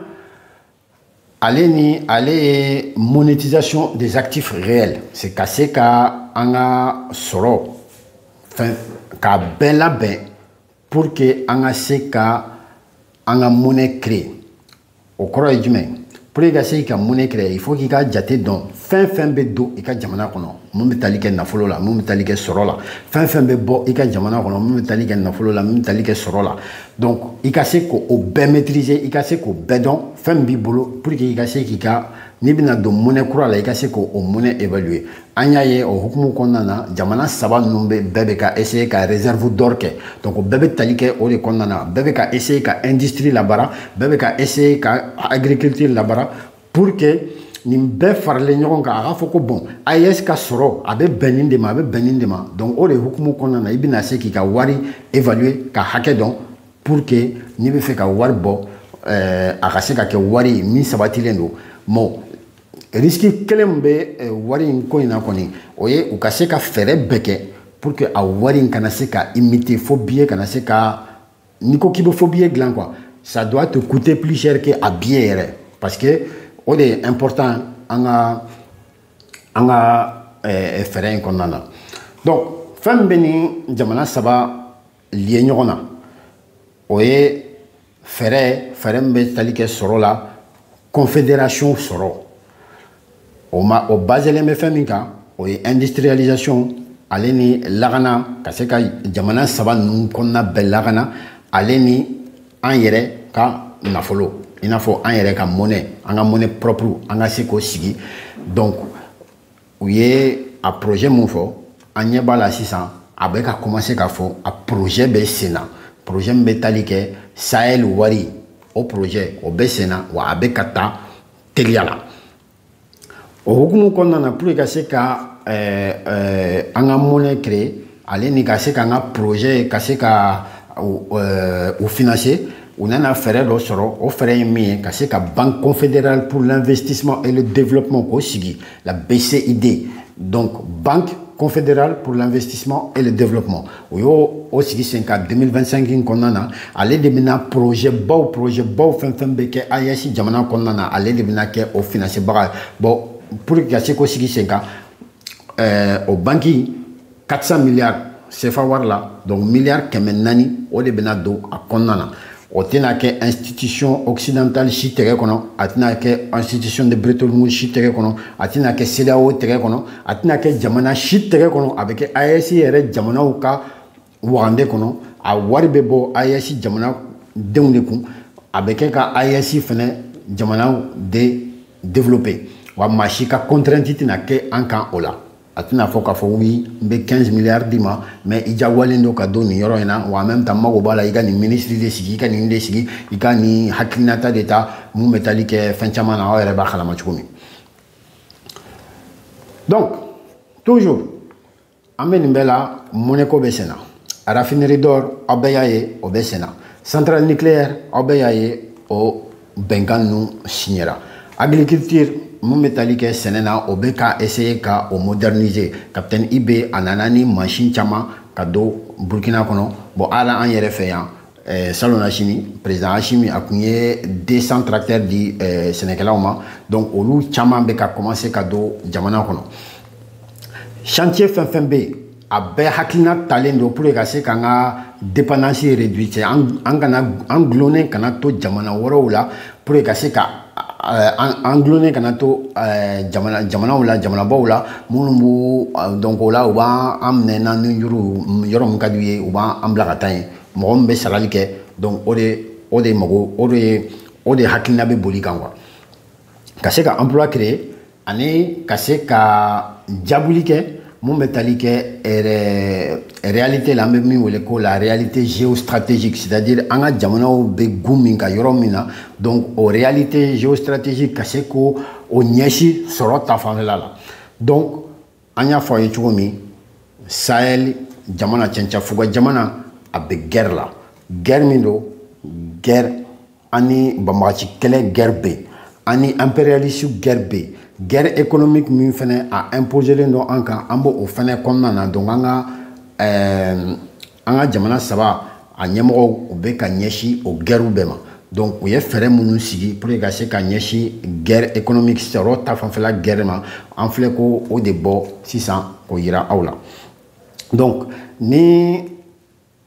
Speaker 1: ale ni ale ye monétisation des actifs réels, c'est ka se ka an ka sɔrɔ fɛn k'a bɛɛ labɛn pour que an ka se ka an ka monnaie créer. O kɔrɔ ye jumɛn? Pour que ka se ka monnaie créer, il faut k'i ka jate dɔn fɛn fɛn bɛ don i ka jamana kɔnɔ, mun bɛ tali kɛ nafolo la, mun bɛ tali kɛ sɔrɔ la, fɛn fɛn bɛ bɔ i ka jamana kɔnɔ, mun bɛ tali kɛ nafolo la, mun bɛ tali kɛ sɔrɔ la. Donc i ka se k'o bɛɛ maîtriser, i ka se k'o bɛɛ dɔn, fɛn min b'i bolo, pour que i ka se k'i ka, n'i bɛna don monnaie kura la, i ka se k'o monnaie évaluer. An y'a ye o hukumu kɔnɔna na, jamana saba ninnu bɛ bɛɛ bɛ ka essayer ka réserve d'or kɛ. Donc o bɛɛ bɛ tali kɛ o de kɔnɔna na. Bɛɛ bɛ ka essayer ka industrie labaara, bɛɛ bɛ ka essayer ka agriculture labaara, pour que nin bɛɛ faralen ɲɔgɔn kan, a k'a fɔ ko bon, AES ka sɔrɔ a bɛ bɛn nin de ma, a bɛ bɛn nin de ma. Donc o de hukumu kɔnɔna na, i bɛna se k'i ka wari évaluer, ka hakɛ dɔn, pour que n'i bɛ fɛ ka wari bɔ, a ka se ka kɛ wari min sabatilen don. Bon, risque kelen min bɛ wari in ko in na kɔni, o ye u ka se ka fɛɛrɛ bɛɛ kɛ pour que a wari in kana se ka imiter, faux billet kana se ka, n'i ko k'i bɛ faux billet dilan quoi, ça doit te coûter plus cher que a billet yɛrɛ, parce que o de ye important an ka fɛɛrɛ in kɔnɔna na. Donc fɛn min bɛ nin jamana saba lié ɲɔgɔn na, o ye fɛɛrɛ min bɛ tali kɛ sɔrɔ la, confédération sɔrɔ. O ma, o baselen bɛ fɛn min kan, o ye industrialisation, ale ni lakana, ka se ka jamana saba ninnu kɔnɔna bɛɛ lakana, ale ni an yɛrɛ ka nafolo, i n'a fɔ an yɛrɛ ka monnaie, an ka monnaie propre, an ka se k'o sigi. Donc u ye a projet mun fɔ, an ɲɛ b'a la sisan, a bɛ ka commencer k'a fɔ a projet bɛ sen na. Projet min bɛ tali kɛ Sahel wari, o projet o bɛ sen na, wa a bɛ ka taa teliya la. O hukumu kɔnɔna na, pour que ka se ka an ka monnaie créer, ale ni ka se k'an ka projet ka se ka o financer, u nana fɛɛrɛ dɔ sɔrɔ. O fɛɛrɛ ye min ye, ka se ka Banque confédérale pour l'investissement et le développement k'o sigi, la BCID. Donc Banque confédérale pour l'investissement et le développement, o y'o o sigi sen kan 2025 in kɔnɔna na. Ale de bɛna projet baw fɛn fɛn bɛ kɛ AES jamana kɔnɔna na, ale de bɛna kɛ o financer baga ye. Bon, pour que ka se k'o sigi sen kan, o banque, 400 milliards CFA wari la, donc miliyari 400, o de bɛna don a kɔnɔna na. O tɛna kɛ institution occidentale si tɛgɛ kɔnɔ, a tɛna kɛ institution de Bretton Woods si tɛgɛ kɔnɔ, a tɛna kɛ CEDEAO tɛgɛ kɔnɔ, a tɛna kɛ jamana si tɛgɛ kɔnɔ. A bɛ kɛ AES yɛrɛ jamanaw ka wagande kɔnɔ. A wari bɛ bɔ AES jamana denw de kun, a bɛ kɛ ka AES fɛnɛ jamanaw de développer, wa maa si ka contrainte tɛna kɛ an kan o la. A tɛna fɔ k'a fɔ oui, n bɛ 15 milliards d'i ma, mais i jagoyalen don ka don nin yɔrɔ in na, wa en même temps n mago b'a la i ka nin ministre de sigi, i ka nin de sigi, i ka nin hakilinata de ta mun bɛ tali kɛ fɛn caman na, aw yɛrɛ b'a kalama cogo min. Donc toujours an bɛ nin bɛɛ la, monnaie ko bɛ sen na, raffinerie d'or aw bɛɛ y'a ye o bɛ sen na, centrale nucléaire aw bɛɛ y'a ye o bɛnkan ninnu signera, agriculture mun bɛ tali kɛ sɛnɛ na, o bɛ ka essayer ka o moderniser. Capitaine IB a nana ni mansin caman ka don Burkina kɔnɔ. Bon, hali an yɛrɛ fɛ yan, salon na sini, président Assimi a kun ye 200 tracteurs di sɛnɛkɛlaw ma. Donc olu caman bɛ ka commencer ka don jamana kɔnɔ. Chantier fɛn fɛn bɛ yen, a bɛɛ hakilina talen don pour que ka se k'an ka dépendance réduire, an kana an gulonnen kana to jamana wɛrɛw la, pour que ka se ka an gulonnen kana to jamana jamanaw la, jamanabaw la minnu b'u. Donc o la u b'an minɛ n'an juru yɔrɔ min ka d'u ye, u b'an bila ka taa yen, mɔgɔ min bɛ sarali kɛ. Donc o de mago o de hakilina bɛ boli kan quoi, ka se ka emploi créer ani ka se ka jaabili kɛ mun bɛ tali kɛ réalité la, an bɛ min wele ko la réalité géostratégique, c'est-à-dire an ka jamanaw bɛ gun min ka yɔrɔ min na. Donc o réalité géostratégique, ka se k'o o ɲɛsin sɔrɔ ta fanfɛla la. Donc an y'a fɔ a ye cogo min, Sahel jamana, cɛncɛnfuga jamana, a bɛ guerre la. Guerre min don, guerre ani banbagaci kɛlɛ guerre bɛ yen, ani impérialisme guerre bɛ yen, guerre économique min fɛnɛ a imposelen don an kan, an b'o o fɛnɛ kɔnɔna na. Donc an ka jamana saba a ɲɛmɔgɔw, u bɛ ka ɲɛsin o guerre bɛɛ ma. Donc u ye fɛɛrɛ minnu sigi pour que ka se ka ɲɛsin guerre économique, sɔrɔ ta fanfɛla guerre ma, an filɛ ko o de bɔ sisan k'o yira aw la. Donc ni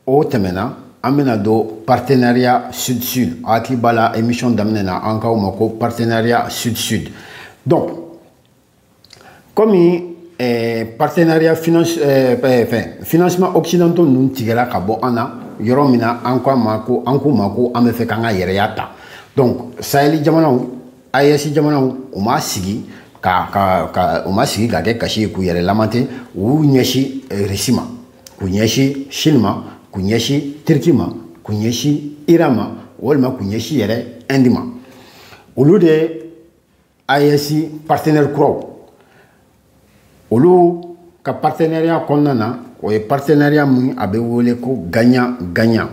Speaker 1: o tɛmɛna, an bɛna don partenariat sud-sud. Hakili b'a la, émission daminɛ na, an k'aw ma ko partenariat sud-sud. Donc komi partenariat finance, financement occidentaux ninnu tigɛra ka bɔ an na yɔrɔ min na, an k'u ma ko an bɛ fɛ k'an ka yɛrɛya ta. Donc Sahel jamanaw, AES jamanaw, u ma sigi ka kɛ kasi ye k'u yɛrɛ lamante. U y'u ɲɛsin Russie ma, k'u ɲɛsin Chine ma, k'u ɲɛsin Turquie ma, k'u ɲɛsin Iran ma, walima k'u ɲɛsin yɛrɛ Inde ma. Olu de AES partenaire kuraw, olu ka partenariat kɔnɔna na, o ye partenariat mun a bɛ wele ko gagnant gagnant.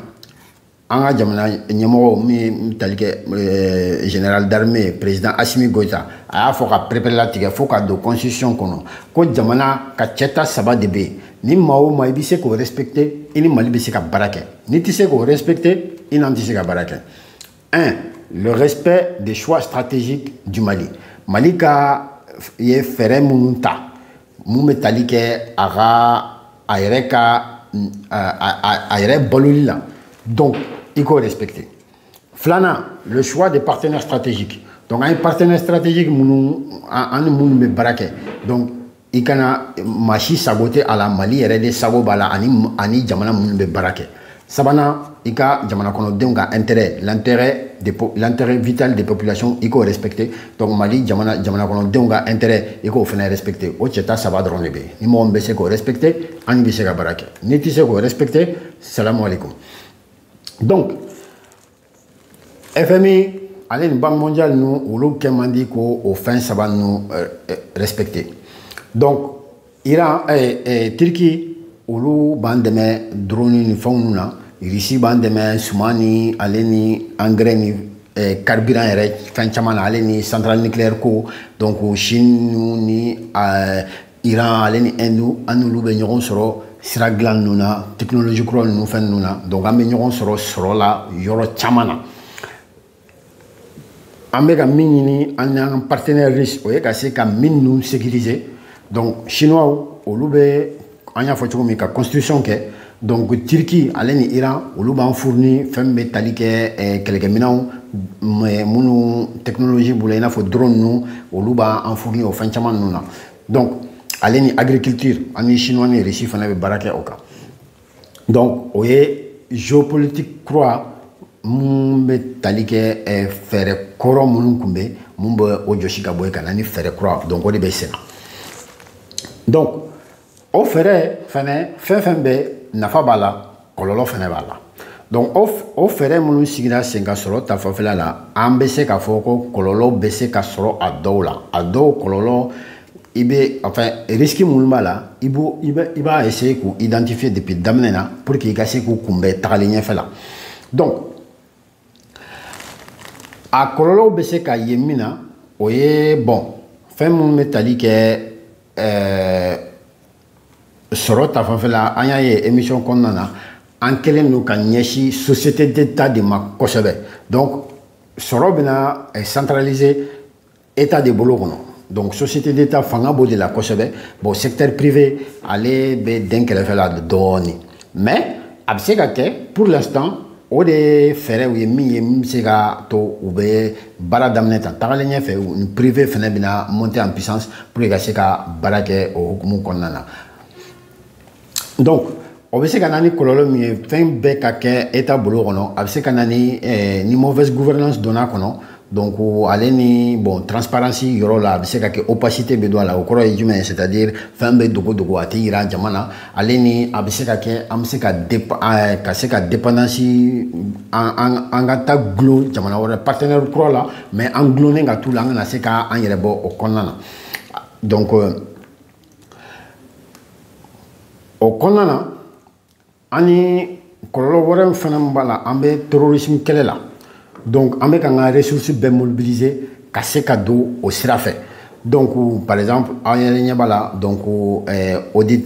Speaker 1: An ka jamana ɲɛmɔgɔ min ye tali kɛ général d'armée président Assimi Goïta, a y'a fɔ ka perepere fo ka don constitution kɔnɔ ko jamana ka cɛta saba de bɛ yen. Ni maa o maa i bɛ se k'o respecter, i ni Mali bɛ se ka baara kɛ. N'i tɛ se k'o respecter, i n'an tɛ se ka baara kɛ. Un, le respect des choix stratégiques du Mali. Mali ka ye fɛɛrɛ minnu ta mun bɛ tali kɛ a ka a yɛrɛ ka a yɛrɛ baloli la, donc i k'o respecter. Filanan, le choix des partenaires stratégiques. Donc an ye partenaire stratégique minnu, an ni minnu bɛ baara kɛ, donc i kana maa si sago tɛ a la, Mali yɛrɛ de sago b'a la ani jamana minnu bɛ baara kɛ. Sabanan, i ka jamana kɔnɔdenw ka intérêt, l'intérêt vital des populations, i k'o respecter. Donc Mali jamana kɔnɔdenw ka intérêt, i k'o fana respecter. O cɛ ta saba dɔrɔn de bɛ yen. Ni mɔgɔ min bɛ se k'o respecter, an bɛ se ka baara kɛ. N'i tɛ se k'o respecter, salamu aleykum. Donc FMI ale ni Banque mondiale ninnu, olu kɛ man di ko o fɛn saba ninnu respecter. Donc Iran, Turquie, olu b'an dɛmɛ drone ni fɛnw na. Russie b'an dɛmɛ suman ni ale ni engrais ni carburant yɛrɛ, fɛn caman na, ale ni centrale nucléaire ko. Donc Chine ni Iran ale ni Inde, an n'olu bɛ ɲɔgɔn sɔrɔ sira dilan ninnu na, technologie kura ninnu, fɛn ninnu na. Donc an bɛ ɲɔgɔn sɔrɔ sɔrɔ la yɔrɔ caman na. An bɛ ka min ɲini an n'an partenaire russe, o ye ka se ka mine ninnu sécuriser. Donc chinois, olu bɛ, an y'a fɔ cogo min, ka construction kɛ. Donc Turquie ale ni Iran, olu b'an fourni fɛn min bɛ tali kɛ kɛlɛkɛminɛnw minnu technologie b'u la, i n'a fɔ drone ninnu, olu b'an fourni o fɛn caman ninnu na. Donc ale ni agriculture, an ni chinois ni Russie fana bɛ baara kɛ o kan. Donc o ye géopolitique kura mun bɛ tali kɛ fɛɛrɛ kɔrɔ minnu tun bɛ, mun bɛ o jɔsi ka bɔ yen ka na ni fɛɛrɛ kura. Donc o de bɛ sen na. Donc o fɛɛrɛ fɛnɛ, fɛn fɛn bɛ nafa b'a la, kɔlɔlɔ fɛnɛ b'a la. Donc o fɛɛrɛ minnu sigira sen ka sɔrɔ ta fanfɛla la, an bɛ se k'a fɔ ko kɔlɔlɔ bɛ se ka sɔrɔ a dɔw la. A dɔw kɔlɔlɔ, i bɛ, enfin, risque minnu b'a la, i b'o i bɛ i b'a essayer k'u identifier depuis daminɛ na pour que i ka se k'u kunbɛn tagalen ɲɛfɛ la. Donc a kɔlɔlɔw bɛ se ka ye min na, o ye, bon, fɛn minnu bɛ tali kɛ sɔrɔ ta fanfɛla, an y'a ye émission kɔnɔna na, an kɛlen don ka ɲɛsin société d'État de ma kosɛbɛ. Donc sɔrɔ bɛna centraliser État de bolo kɔnɔ. Donc société d'État fanga b'o de la kosɛbɛ. Bon, secteur privé, ale bɛ den kɛrɛfɛ la dɔɔni, mais a bɛ se ka kɛ, pour l'instant, o de ye fɛɛrɛw ye min ye, min bɛ se ka to u bɛ baara daminɛ tan. Tagalen ɲɛfɛ, ni privé fɛnɛ bɛna monter en puissance pour que ka se ka baara kɛ o hukumu kɔnɔna na. Donc o bɛ se ka na ni kɔlɔlɔ min ye, fɛn bɛɛ ka kɛ État bolo kɔnɔ, a bɛ se ka na ni mauvaise gouvernance donna kɔnɔ. Donc ale ni, bon, transparence yɔrɔ la, a bɛ se ka kɛ opacité bɛ don a la. O kɔrɔ ye jumɛn ye? C'est-à-dire fɛn bɛ dogo dogo, a tɛ yira jama na. Ale ni a bɛ se ka kɛ an bɛ se ka ka se ka dépendance, an ka taa gulon jamana wɛrɛ partenaire kura la, mais an gulonnen ka t'u la, an kana se ka an yɛrɛ bɔ o kɔnɔna na. Donc o kɔnɔna na, ani kɔlɔlɔ wɛrɛ fana b'a la, an bɛ terrorisme kɛlɛ la. Donc an bɛ k'an ka ressources bɛɛ mobiliser ka se ka don o sira fɛ. Donc par exemple, an yɛrɛ ɲɛ b'a la, donc audit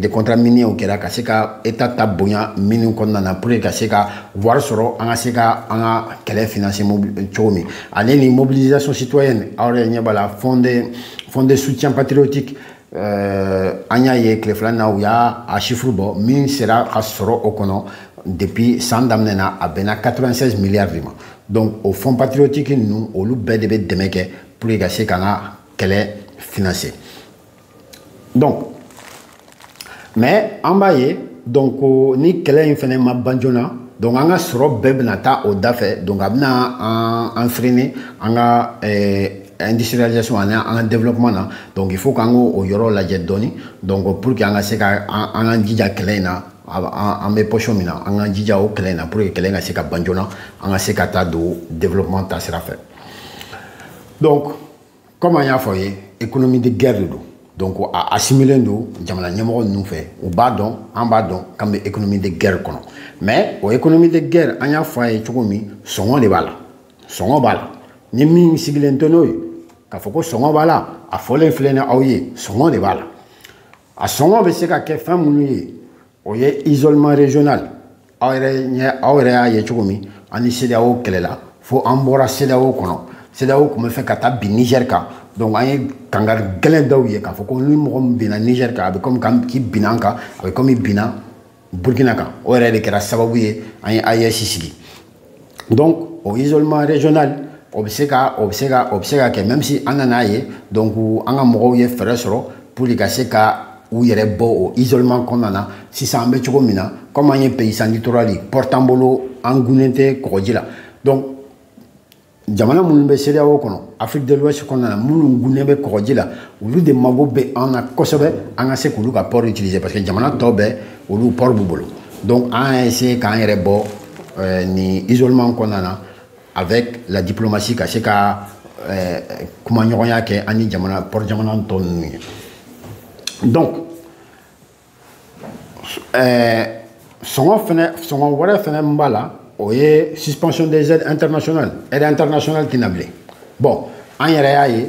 Speaker 1: de contrats miniers kɛra ka se ka État ta bonya mine kɔnɔna na pour que ka se ka wari sɔrɔ, an ka se ka an ka kɛlɛ financer cogo min. Ale ni mobilisation citoyenne, aw yɛrɛ ɲɛ b'a la, fonds de soutien patriotique, an y'a ye tile fila na, u y'a a chiffre bɔ, min sera ka sɔrɔ o kɔnɔ depuis san daminɛ na, a bɛnna 96 milliards de ma. Donc o fonds patriotique ninnu, olu bɛɛ de bɛ dɛmɛ kɛ pour que ka se k'an ka kɛlɛ financer. Donc mais an b'a ye, donc ni kɛlɛ in fɛnɛ ma ban joona, donc an ka sɔrɔ bɛɛ bɛna taa o da fɛ. Donc a bɛna an freiner an ka industrialisation ani an ka développement na. Donc il faut k'an k'o yɔrɔ lajɛ dɔɔni, donc pour que an ka se ka an ka jija kɛlɛ in na. An bɛ position min na, an ka jija o kɛlɛ in na pour que kɛlɛ in ka se ka ban joona, an ka se ka taa don développement ta sira fɛ. Donc comme an y'a fɔ aw ye, économie de guerre de don. Donc a assimilé don jamana ɲɛmɔgɔ ninnu fɛ, u b'a dɔn, an b'a dɔn k'an bɛ économie de guerre kɔnɔ. Mais o économie de guerre, an y'a fɔ a ye cogo min, sɔngɔ de b'a la, sɔngɔ b'a la. Ni min sigilen tɛ n'o ye k'a fɔ ko sɔngɔ b'a la, a fɔlen filɛ ni aw ye, sɔngɔ de b'a la. A sɔngɔ bɛ se ka kɛ fɛn minnu ye, o ye isolement régional. Aw yɛrɛ ɲɛ, aw yɛrɛ y'a ye cogo min, an ni CEDEAO kɛlɛla fo an bɔra CEDEAO kɔnɔ. CEDEAO tun bɛ fɛ ka taa bin Niger kan. Donc an ye kangari gɛlɛn dɔw ye k'a fɔ ko ni mɔgɔ min binna Niger kan, a bɛ komi k'i binna an kan, a bɛ komi binna Burkina kan. O yɛrɛ de kɛra sababu ye an ye AES sigi. Donc o isolement régional, o bɛ se ka kɛ, même si an nana ye, donc an ka mɔgɔw ye fɛɛrɛ sɔrɔ pour que ka se ka u yɛrɛ bɔ o isolement kɔnɔna na. Sisan an bɛ cogo min na, comme an ye pays sans littoral ye, port t'an bolo, an gunnen tɛ kɔgɔji la. Donc jamana minnu bɛ CEDEAO kɔnɔ, Afrique de l'Ouest kɔnɔna na, minnu gunnen bɛ kɔgɔji la, olu de mago bɛ an na kosɛbɛ, an ka se k'olu ka port utiliser, parce que jamana tɔ bɛɛ, olu port b'u bolo. Donc an y'a essayer k'an yɛrɛ bɔ nin isolement kɔnɔna na avec la diplomatie, ka se ka kumaɲɔgɔnya kɛ an ni jamana port jamana tɔ ninnu ye. Donc sɔngɔ fɛnɛ, sɔngɔ wɛrɛ fɛnɛ min b'a la, o ye suspension des aides internationales. Aide internationale tɛna bilen. Bon, an yɛrɛ y'a ye,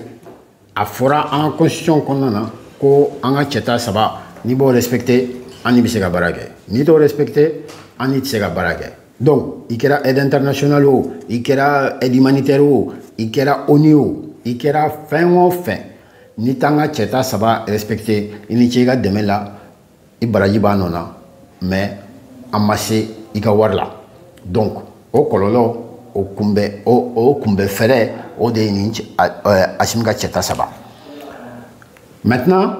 Speaker 1: a fɔra an ka constitution kɔnɔna na ko an ka cɛta saba, n'i b'o respecté, an ni bɛ se ka baara kɛ, n'i t'o respecté, an ni tɛ se ka baara kɛ. Donc i kɛra aide internationale o, i kɛra aide humanitaire o, i kɛra ONU o, i kɛra fɛn o fɛn, n'i t'an ka cɛta saba respecté, i ni ce i ka dɛmɛ la, i baraji b'a nɔ na, mais an ma se i ka wari la. Donc o kɔlɔlɔ, o kunbɛ, o kunbɛ fɛɛrɛ, o de ye nin Asimi ka cɛta saba. Maintenant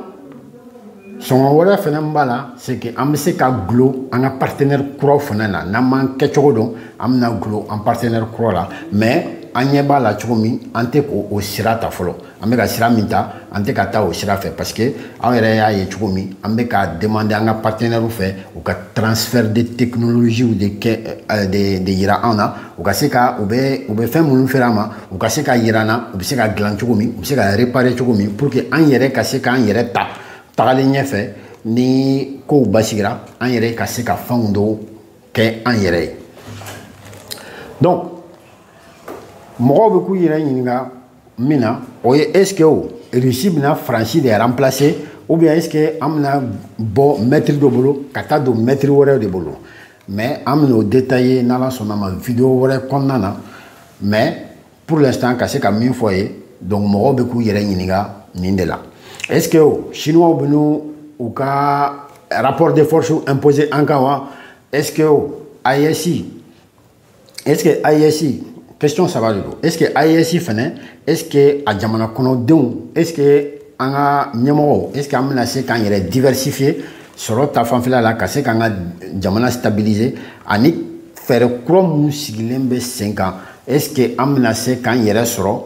Speaker 1: sɔngɔ wɛrɛ fɛnɛ b'a la, c'est que an bɛ se ka gulon an ka partenaire kuraw fana na. N'an m'an kɛcogo dɔn, an bɛna gulon an partenaire kuraw la. Mais an ɲɛ b'a la cogo min, an tɛ k'o sira ta fɔlɔ. An bɛ ka sira min ta, an tɛ ka taa o sira fɛ, parce que aw yɛrɛ y'a ye cogo min, an bɛ ka demander an ka partenaires fɛ u ka transfert de technologie de kɛ de yira an na, u ka se ka u bɛ fɛn minnu feere an ma, u ka se ka yira an na u bɛ se ka dilan cogo min, u bɛ se ka réparer cogo min, pour que an yɛrɛ ka se k'an yɛrɛ ta tagalen ɲɛfɛ. Ni kow basigira, an yɛrɛ ka se ka fɛnw dɔw kɛ an yɛrɛ ye. Donc mɔgɔw bɛ k'u yɛrɛ ɲininka min na, o ye est ce que o Russie bɛna Faransi de remplacer, ou bien est ce que an bɛna bɔ maître dɔ bolo ka taa don maître wɛrɛ de bolo. Mais an bɛna o détailler n'Ala sɔnna ma vidéo wɛrɛ kɔnɔna na. Mais pour l'instant, ka se ka min fɔ ye, donc mɔgɔw bɛ k'u yɛrɛ ɲininka nin de la: est ce que o Chinois bɛ n'u u ka rapport de force imposer an kan wa? Est ce que o AES, est ce que AES, question saba de don, est ce que AES fɛnɛ, est ce que a jamana kɔnɔdenw, est ce que an ka ɲɛmɔgɔw, est ce que an bɛna se k'an yɛrɛ diversifier sɔrɔ ta fanfɛla la, ka se k'an ka jamana stabiliser, ani fɛɛrɛ kura mun sigilen bɛ sen kan, est ce que an bɛna se k'an yɛrɛ sɔrɔ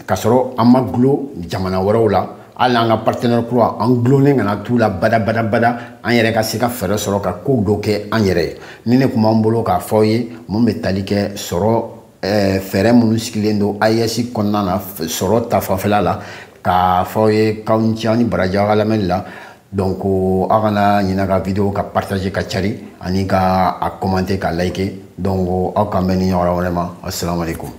Speaker 1: ka sɔrɔ an ma gulon jamana wɛrɛw la, hali an ka partenaire kura an gulonnen kana t'u la bada bada bada, an yɛrɛ ka se ka fɛɛrɛ sɔrɔ ka kow dɔ kɛ an yɛrɛ ye? Ni ne kun b'an bolo k'a fɔ aw ye mun bɛ tali kɛ sɔrɔ fɛɛrɛ minnu sigilen don AES kɔnɔna na sɔrɔ ta fanfɛla la, k'a fɔ aw ye k'aw ni ce, aw ni baraji aw ka lamɛnni la. Donc aw kana ɲinɛ ka vidéo ka partager ka cari, ani ka a commenter, ka liker. Donc aw k'an bɛn ni ɲɔgɔn wɛrɛ ma. Assalamu alaikum.